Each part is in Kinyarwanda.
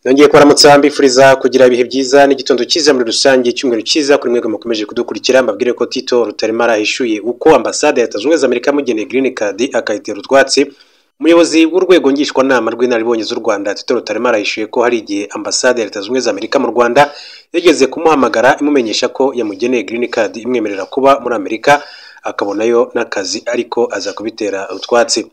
Nongeye kubaramutsa mbifuriza kugira ibihe byiza n'igitondo cyiza muri rusange, icyumweru cyiza kuri mwebwe mukomeje kudukurikira. Mbabwire ko Tito Rutaremara ahishuye uko ambasade ya Leta Zunze Ubumwe za Amerika yamugeneye green card akayitera utwatsi. Umuyobozi w'urwego ngishwanama rw'inararibonye z'u Rwanda, Tito Rutaremara, ahishuye ko hari igihe ambasade ya Leta Zunze Ubumwe za Amerika mu Rwanda yageze kumuhamagara imumenyesha ko yamugeneye green card imwemerera kuba muri Amerika akabonayo n'akazi, ariko aza kubitera utwatsi.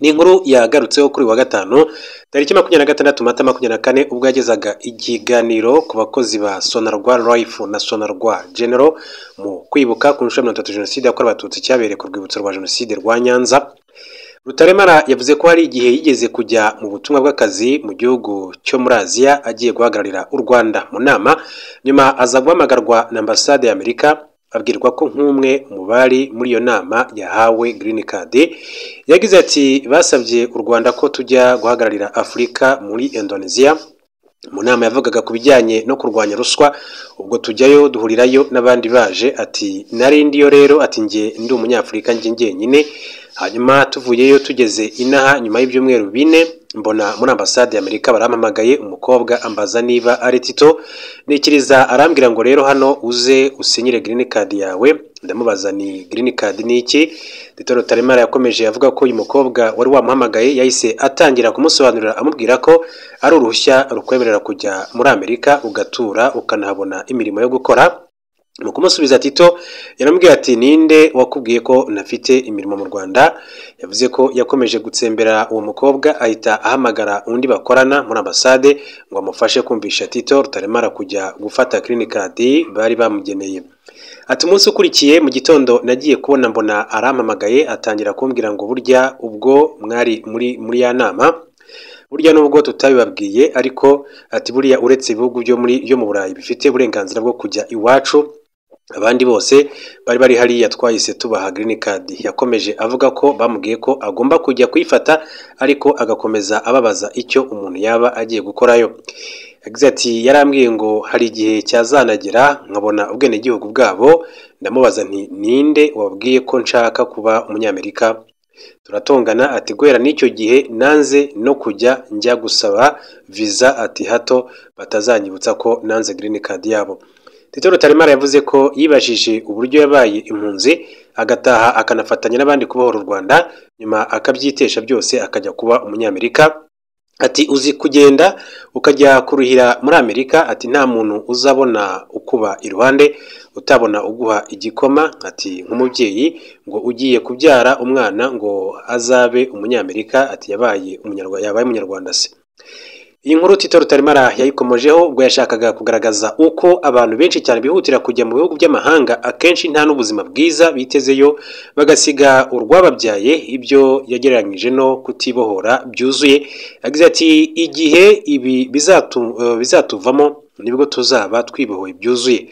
Ni inkuru yagarutseho kuri wa gatanu tariki 26 Mata 24, ubwo yagezaga ikiganiro ku bakozi ba Sonarwa Life na Sonarwa General mu kwibuka ku nshuro ya 30 Jenoside yakorewe Abatutsi cyabereye ku rwibutso rwa Jenoside rwa Nyanza. Rutaremara yavuze ko hari igihe yigeze kujya mu butumwa bw'akazi mu gihugu cyo muri Aziya agiye guhagararira u Rwanda mu nama, nyuma aza guhamagarwa na ambasade ya Amerika abwirwa ko nk'umwe mu bari muri iyo nama yahawe green card. Yagize ati: "Basabye u Rwanda ko tujya guhagararira Afurika muri Indonesia mu nama yavugaga ku bijyanye no kurwanya ruswa. Ubwo tujyayo duhurirayo n'abandi baje." Ati: "Nari ndiyo rero." Ati: "Njye ndi Umunyafurika njye njyenyine. Hanyuma tuvuyeyo tugeze inaha nyuma y'ibyumweru 4, mbona muri ambasade ya Amerika barampamagaye, umukobwa ambaza niba ari Tito. Nikiriza arambwira ngo rero hano uze usinyire green card yawe. Ndamubaza ni green card ni iki?" Tito Rutaremara yakomeje avuga ko uyu mukobwa wari wamuhamagaye yahise atangira kumusobanurira, amubwira ko ari uruhushya rukwemerera kujya muri Amerika ugatura ukanahabona imirimo yo gukora. Mu kumusubiza, Tito yaramubwiye ati: "Ninde wakubwiye ko ntafite imirimo mu Rwanda?" Yavuze ko yakomeje gutsembera uwo mukobwa, ahita ahamagara undi bakorana muri ambasade ngo amufashe kumvisha Tito Rutaremara kujya gufata green card bari bamugeneye. Ati: "Umunsi ukurikiye mu gitondo nagiye kubona mbona arampamagaye, atangira kumbwira ngo burya ubwo mwari muri ya nama, burya nubwo tutabibabwiye ariko," ati, "buriya uretse ibihugu byo mu Burayi bifite uburenganzira bwo kujya iwacu, abandi bose bari bari hariya twahise tubaha green card." Yakomeje avuga ko bamubwiye ko agomba kujya kuyifata, ariko agakomeza ababaza icyo umuntu yaba agiye gukorayo. Yagize ati: "Yarambwiye ngo hari igihe cyazanagera nkabona ubwenegihugu bwabo. Ndamubaza nti ninde wabwiye ko nshaka kuba Umunyamerika? Turatongana." Ati: "Guhera n'icyo gihe nanze no kujya njya gusaba visa," ati, "hato batazanyibutsa ko nanze green card yabo." Tito Rutaremara yavuze ko yibajije uburyo yabaye impunzi agataha akanafatanya n'abandi kubohora u Rwanda, nyuma akabyitesha byose akajya kuba Umunyamerika. Ati: "Uzi kugenda ukajya kuruhira muri Amerika," ati, "nta muntu uzabona ukuba iruhande, utabona uguha igikoma," ati, "nk'umubyeyi ngo ugiye kubyara umwana ngo azabe Umunyamerika," ati, "yabaye Umunyarwanda, yabaye Umunyarwanda se?" Iyi nkuru Tito Rutaremara yayikomojeho ubwo yashakaga kugaragaza uko abantu benshi cyane bihutira kujya mu bihugu by'amahanga, akenshi nta n'ubuzima bwiza bitezeyo, bagasiga urwababyaye, ibyo yagereranyije no kutibohora byuzuye. Yagize ati: "Igihe ibi bizatuvamo nibwo tuzaba twibohoye byuzuye."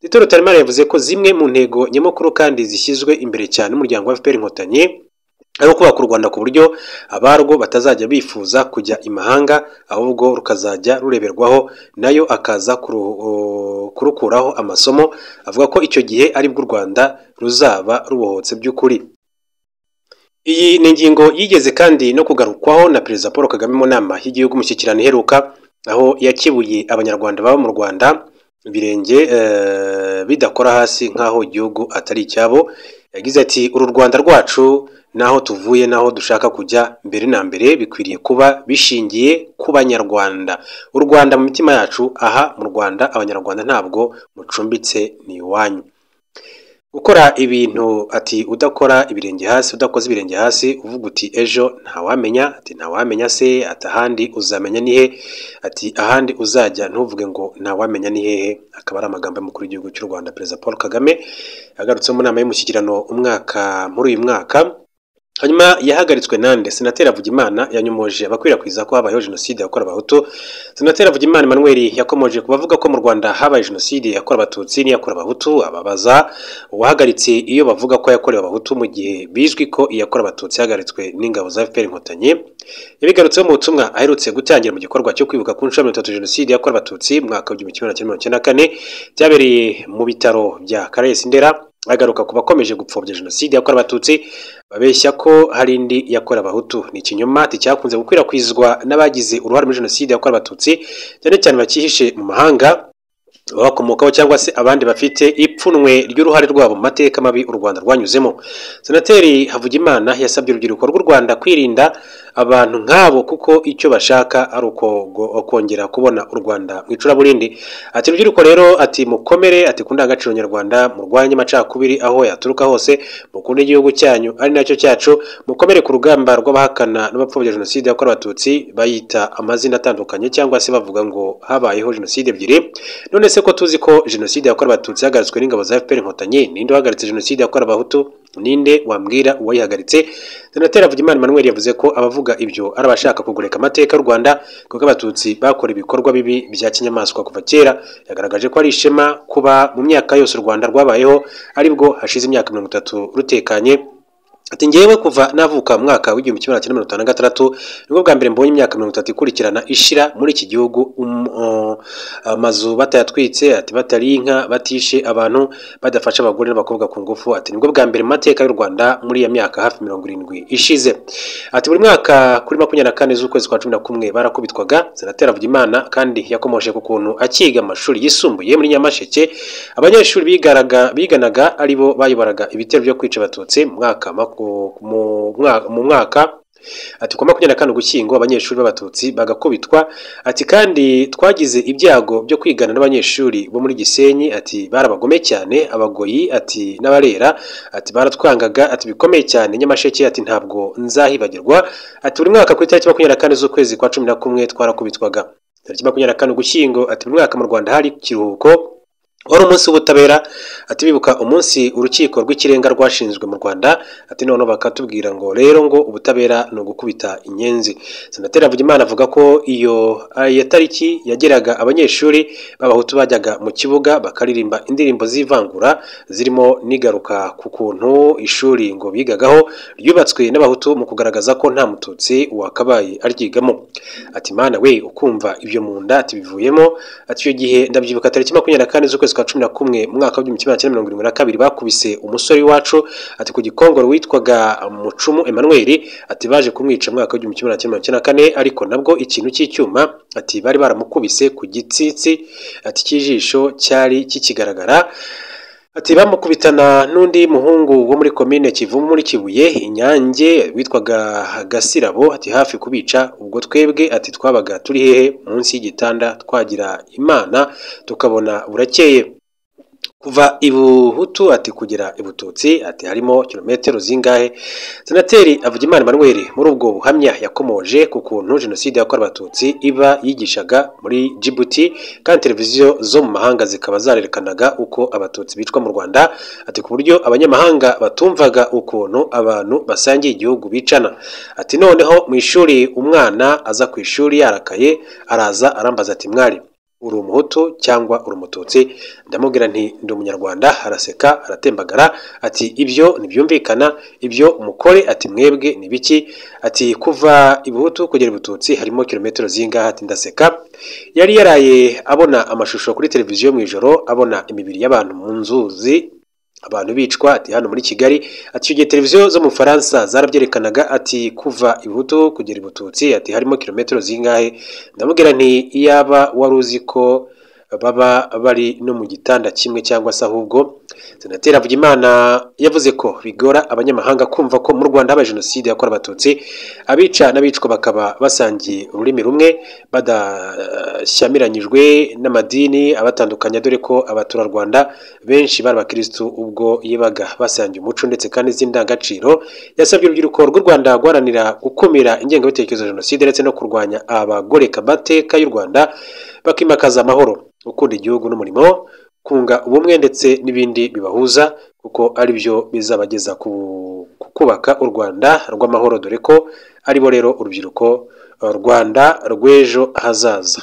Tito Rutaremara yavuze ko zimwe mu ntego nyamukuru kandi zishyizwe imbere cyane n'umuryango wa FPR Inkotanyi ari ukubaka u Rwanda ku buryo abarwo batazajya bifuza kujya imahanga, ahubwo rukazajya rureberwaho nayo akaza kurukuraho amasomo. Avuga ko icyo gihe aribwo u Rwanda ruzaba rubohotse by'ukuri. Iyi ni ingingo yigeze kandi no kugarukwaho na Perezida Paul Kagame mu nama y'igihugu umushyikirano iheruka, aho yakebuye Abanyarwanda baba mu Rwanda ibirenge bidakora hasi nk'aho igihugu atari icyabo. Yagize ati: "Uru Rwanda rwacu, n'aho tuvuye n'aho dushaka kujya, mbere na mbere bikwiriye kuba bishingiye ku Banyarwanda. U Rwanda mu mitima yacu, aha mu Rwanda Abanyarwanda ntabwo mucumbitse, ni iwanyu." Gukora ibintu, ati, udakora ibirenge hasi, udakoze ibirenge hasi, uvuga uti ejo ntawamenya, ati ntawamenya se, ati ahandi uzamenya ni he? Ati ahandi uzajya ntuvuge ngo ntawamenya ni hehe. Akaba ari amagambo y'umukuru w'igihugu cy'u Rwanda, Perezida Paul Kagame, yagarutse mu nama y'umushyikirano umwaka muri uyu mwaka. Hanyuma yahagaritswe nande? Senateri Havugimana yanyomoje abakwirakwiza ko habayeho Jenoside yakorewe Abahutu. Senateri Havugimana Emmanuel yakomoje ku bavuga ko mu Rwanda habaye Jenoside yakorewe Abatutsi n'iyakorewe Abahutu, ababaza uwahagaritse iyo bavuga ko yakorewe Abahutu, mu gihe bizwi ko iyakorewe Abatutsi yahagaritswe n'ingabo za FPR Inkotanyi. Yabigarutseho mu butumwa aherutse gutangira mu gikorwa cyo kwibuka ku nshuro ya 30 Jenoside yakorewe Abatutsi mu mwaka w'1994, cyabereye mu bitaro bya Caraes Ndera. Agaruka ku bakomeje gupfobya jenoside yakorewe Abatutsi babeshya ko hari indi yakorewe Abahutu. Ni ikinyoma cyakunze gukwirakwizwa n'abagize uruhare muri jenoside yakorewe Abatutsi, cyane cyane bakihishe mu mahanga ababakomokaho cyangwa se abandi bafite ipfunwe ry'uruhare rwabo mu mateka mabi u Rwanda rwanyuzemo. Senateri Havugimana yasabye urubyiruko rw'u Rwanda kwirinda abantu nk'abo kuko icyo bashaka ari ukongera kubona u Rwanda mu icuraburindi. Ati urubyiruko rero, ati mukomere, ati ku ndangagaciro nyarwanda, murwanye amacakubiri aho yaturuka hose, mukunde igihugu cyanyu ari nacyo cyacu, mukomere ku rugamba rw'abahakana n'abapfobya jenoside yakorewe Abatutsi bayita amazina atandukanye cyangwa se bavuga ngo habayeho jenoside ebyiri. None se ko tuzi ko jenoside yakorewe Abatutsi yahagaritswe n'ingabo za FPR Inkotanyi, ninde wahagaritse jenoside yakorewe Abahutu? Ninde wambwira uwayihagaritse? Senateri Havugimana Emmanuel yavuze ko abavuga ibyo ari abashaka kugoreka amateka y'u Rwanda kuko Abatutsi bakora ibikorwa bibi bya kinyamaswa kuva kera. Yagaragaje ko ari ishema kuba mu myaka yose u Rwanda rwabayeho aribwo hashize imyaka 30 rutekanye. Ati ngewe kuva navuka mu mwaka w'1956 nibwo bwa mbere mbonye imyaka 30 ikurikirana ishira muri iki gihugu, amazu batayatwitse, ati batari inka, batishe abantu, badafasha abagore n'abakobwa ku ngufu. Ati nibwo bwa mbere mu mateka y'u Rwanda muri iyo myaka hafi 70 ishize. Ati buri mwaka kuri 24 z'ukwezi kwa 11 barakubitwaga. Senateri Havugimana kandi yakomoje ku kuntu akiga amashuri yisumbuye muri Nyamasheke abanyeshuri biganaga aribo bayoboraga ibitero byo kwica Abatutsi mu mwaka ati ku 24 Ugushyingo abanyeshuri b'Abatutsi bagakubitwa. Ati kandi twagize ibyago byo kwigana n'abanyeshuri bo muri Gisenyi, ati barabagome cyane abagoyi, ati n'abarera, ati baratwangaga, ati bikomeye cyane Nyamasheke, ati ntabwo nzahibagirwa. Ati buri mwaka ku itariki 24 z'ukwezi kwa 11 twarakubitwaga. Tariki 24 Ugushyingo, ati buri mwaka mu Rwanda hari ikiruhuko wari umunsi w'ubutabera, ati bibuka umunsi urukiko rw'ikirenga rwashinzwe mu Rwanda, ati none bakatubwira ngo rero ngo ubutabera ni ugukubita inyenzi. Senateri Havugimana avuga ko iyo tariki yageraga abanyeshuri b'Abahutu bajyaga mu kibuga bakaririmba indirimbo z'ivangura zirimo n'igaruka ku kuntu ishuri ngo bigagaho ryubatswe n'Abahutu mu kugaragaza ko nta Mututsi wakabaye aryigamo. Ati mana we, ukumva ibyo mu nda, ati bivuyemo. Ati icyo gihe ndabyibuka tariki 24 z'ukwezi kwa 11 mu mwaka w'1972 bakubise umusore wacu, ati ku Gikongoro witwaga Mucumu Emmanuel, ati baje kumwica mu mwaka w'1994, ariko nabwo ikintu cy'icyuma, ati bari baramukubise ku gitsitsi, ati cy'ijisho cyari kikigaragara. Ati bamukubitana n'undi muhungu wo muri komine Kivumu muri Kibuye Inyange witwaga Gasirabo, ati hafi kubica. Ubwo twebwe ati twabaga turi hehe? Munsi y'igitanda, twagira Imana tukabona burakeye. Kuva ibuhutu ati kugera ibututsi ati harimo kilometero zingahe? Senateri Havugimana Emmanuel muri ubwo buhamya yakomoje ku kuntu jenoside yakorewe Abatutsi iba yigishaga muri Djibouti kandi televiziyo zo mu mahanga zikaba zarerekanaga uko Abatutsi bicwa mu Rwanda, ati ku buryo abanyamahanga batumvaga ukuntu abantu basangiye igihugu bicana. Ati noneho mu ishuri umwana aza ku ishuri yarakaye, araza arambaza ati mwari uri umuhutu cyangwa uri umututsi? Ndamubwira nti ndi umunyarwanda. Araseka aratembagara, ati ibyo ntibyumvikana, ibyo mukore, ati mwebwe ni biki? Ati kuva ibuhutu kugera ibututsi harimo kilometero zingahe? Ati ndaseka. Yari yaraye abona amashusho kuri televiziyo mu ijoro, abona imibiri y'abantu mu nzuzi, abantu bicwa, ati hano muri Kigali. Ati icyo gihe televiziyo zo mu Faransa zarabyerekanaga, ati kuva ibuhutu kugera ibututsi ati harimo kilometero zingahe? Ndamubwira nti iyaba wari uzi ko baba bari no mu gitanda kimwe cyangwa se ahubwo. Senateri Havugimana yavuze ko bigora abanyamahanga kumva ko mu Rwanda habaye jenoside yakorewe Abatutsi, abica n'abicwa bakaba basangiye ururimi rumwe, badashyamiranyijwe n'amadini abatandukanya, dore ko abaturarwanda benshi bari abakirisitu ubwo yibaga basangiye umuco ndetse kandi n'indangagaciro. Yasabye urubyiruko rw'u Rwanda guharanira gukumira ingengabitekerezo ya jenoside ndetse no kurwanya abagoreka amateka y'u Rwanda, bakimakaza amahoro, gukunda igihugu n'umurimo, kunga ubumwe ndetse n'ibindi bibahuza, kuko ari byo bizabageza ku kubaka u Rwanda rw'amahoro, dore ko aribo rero urubyiruko Rwanda rw'ejo hazaza.